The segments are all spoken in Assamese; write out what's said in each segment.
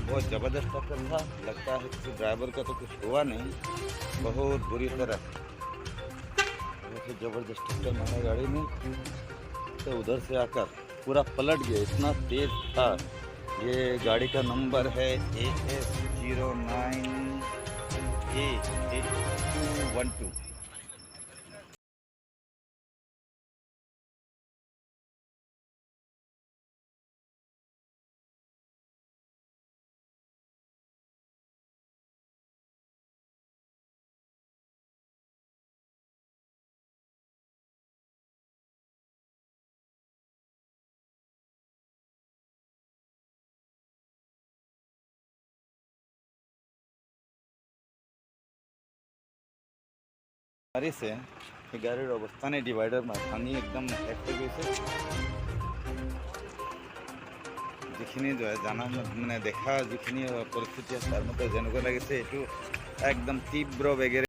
बहुत ज़बरदस्त टक्कर था। लगता है किसी ड्राइवर का तो कुछ हुआ नहीं। बहुत बुरी तरह, बहुत ही ज़बरदस्त टक्कर मारा गाड़ी में, तो उधर से आकर पूरा पलट गया, इतना तेज था। ये गाड़ी का नंबर है AS 09 A 8212। মাৰিছে সেই গাড়ীৰ অৱস্থা নাই। ডিভাইডাৰ ভাঙি একদম শেষ হৈ গৈছে। যিখিনি জানা মানে দেখা যিখিনি পৰিস্থিতি আছে, তাৰ মতে যেনেকুৱা লাগিছে, এইটো একদম তীব্ৰ বেগেৰে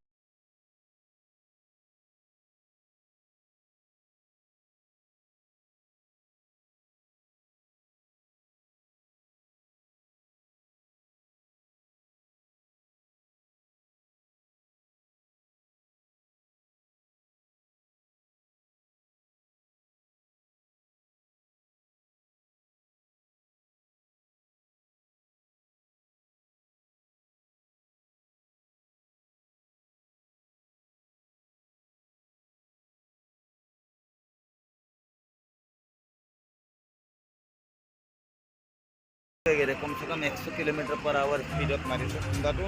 বেগেৰে কমচে কম 100 কিলোমিটাৰ পাৰ আৱাৰ স্পীডত মাৰিছে খুন্দাটো।